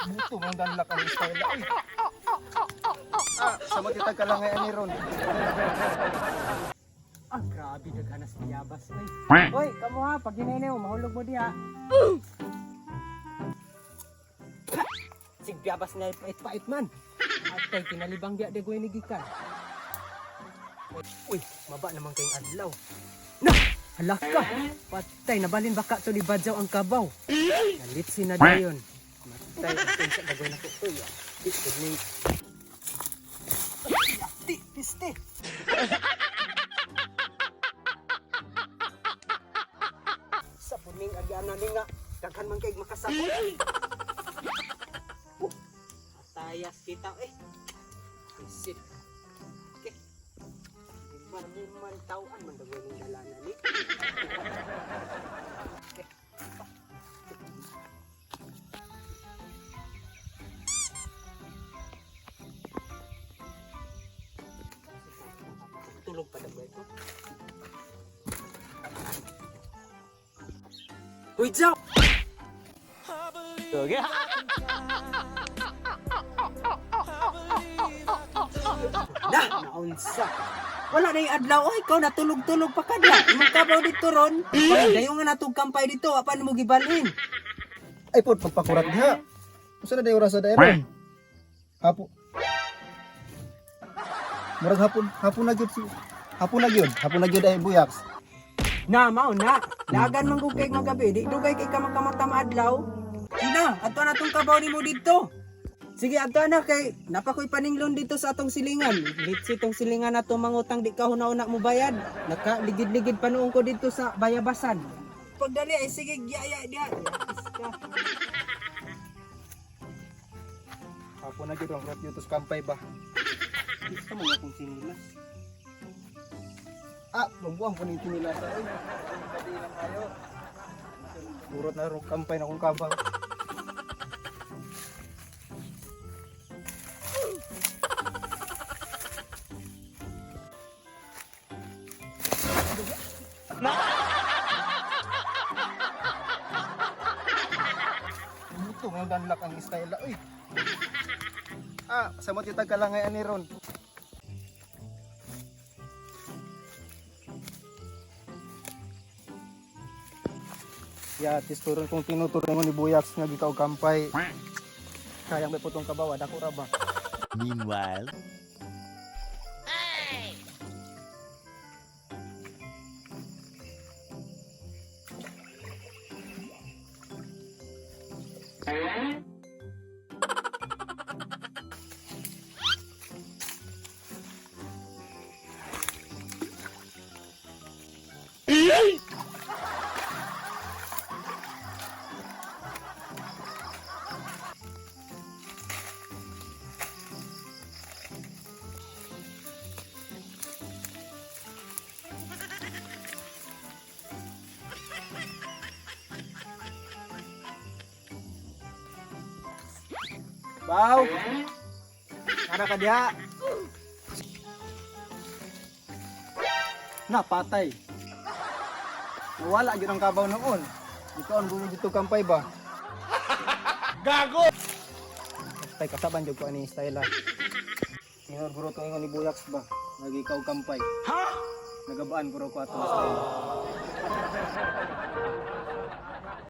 Buto mong danlak ang style ay. Ah, sa matitag ka lang ngayon ni Ron. Ah, grabe daghanas biyabas ay. Hoy, kamo ha, pag ginene mo, mahulog mo diha. Sig biyabas na pait-pait man. Atay kinalibang diha de ni gikan. Uy, maba naman kayong adlaw. Na, hala ka. Patay nabalin baka to ni Badyaw ang kabaw. Nalitsi na dayon. Matay atay sa dagoy nako. Uy, di gud ni. Ti, piste. Sa puning agyana ni nga daghan man kay makasabot. Atayas kita eh. Isip. Okay. Liman tauan man dagoy ning dalana ni. Okay. Tulog pa dagoy ko. Uy, Jow! Na, naunsa. Wala na yung adlaw. Oy, ikaw natulog-tulog pa ka na. Imong kabaw dito ron. Ay, dayo nga natug kampay dito. Apan mo gibalhin? Ay pod pagpakurat diha. Usa na day oras sa day ron? Hapo. Murag hapon, hapon na gyud si hapon na gyud, hapon na gyud ay buyaks. Na, mao na. Lagan man kung kay magabi. Di dugay kay ka makamata maadlaw. Ina, ato na tong kabaw nimo dito. Sige, ato na kay napakoy paninglon dito sa atong silingan. Litsi tong silingan nato mangutang di ka huna-una mo bayad. Naka ligid-ligid pa noon ko dito sa bayabasan. Pagdali ay sige gyaya diya. Yakis ka. Hapon na gyud ang rat yutos kampay ba. Gusto mo akong sinilas. Ah, mabuang ko ni tinilasa oy. Gabi lang kayo. Urot na rog kampay na kong kabaw. Buto mong danlak ang style oy. Ah, sa matitag ka lang ngayon ni Ron. Ya, tisturon kung tinuturo mo ni Buyaks nga gikaw kampay. Kayang may putong kabawa, dako ra ba? Meanwhile. Baw! Ana ka diha? Na, patay. Nawala gyud ang kabaw noon. Ikaw ang bumili dito kampay ba? Gago! Patay kasaban jud ko ani style ah. Tinor guro to ingon ni Buyaks ba? Nagikaw kampay. Ha? Nagabaan guro ko ato style.